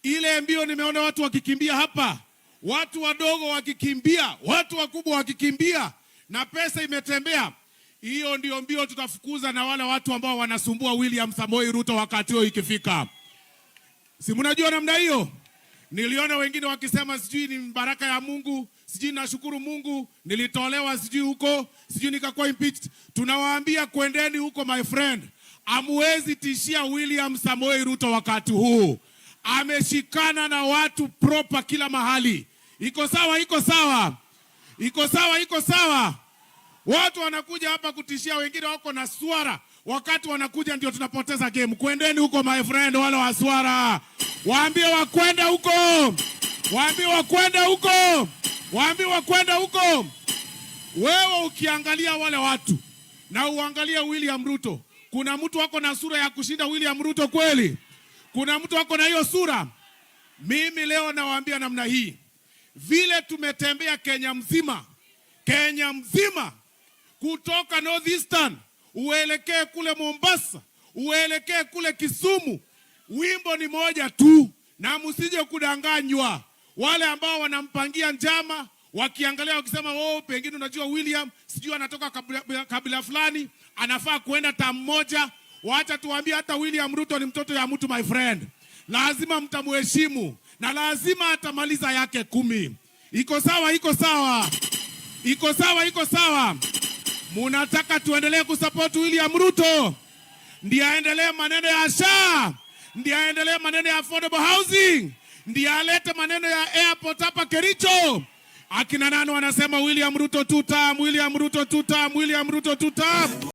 Ile mbio nimeona watu wakikimbia hapa, watu wadogo wakikimbia, watu wakubwa wakikimbia, na pesa imetembea. Hiyo ndio mbio tutafukuza na wale watu ambao wanasumbua William Samoei Ruto wakati huo ikifika. Si mnajua namna hiyo? Niliona wengine wakisema sijui ni baraka ya Mungu, sijui nashukuru Mungu, nilitolewa sijui huko, sijui nikakuwa impeached. Tunawaambia kwendeni huko, my friend. Hamuwezi tishia William Samoei Ruto wakati huu. Ameshikana na watu proper kila mahali. Iko sawa, iko sawa, iko sawa, iko sawa. Watu wanakuja hapa kutishia, wengine wako na swara. Wakati wanakuja ndio tunapoteza game. Kwendeni huko, my friend, wale wa swara waambie wakwende huko, waambie wakwende huko, waambie wakwende huko. Wewe ukiangalia wale watu na uangalie William Ruto, kuna mtu wako na sura ya kushinda William Ruto kweli? Kuna mtu wako na hiyo sura? Mimi leo nawaambia namna hii, vile tumetembea Kenya mzima, Kenya mzima, kutoka Northeastern uelekee kule Mombasa, uelekee kule Kisumu, wimbo ni moja tu, na msije kudanganywa. Wale ambao wanampangia njama wakiangalia wakisema, "Oh, pengine unajua William sijui anatoka kabila fulani, anafaa kuenda term moja." Wacha tuambie, hata William Ruto ni mtoto ya mtu, my friend, lazima mtamuheshimu na lazima atamaliza yake 10. Iko sawa? Iko sawa? Iko sawa? Iko sawa? Munataka tuendelee kusupport William Ruto ndiye aendelee maneno ya SHA, ndiye aendelee maneno ya affordable housing, ndiye alete maneno ya airport hapa Kericho? Akina nani wanasema William Ruto two term, William Ruto two term, William Ruto two term?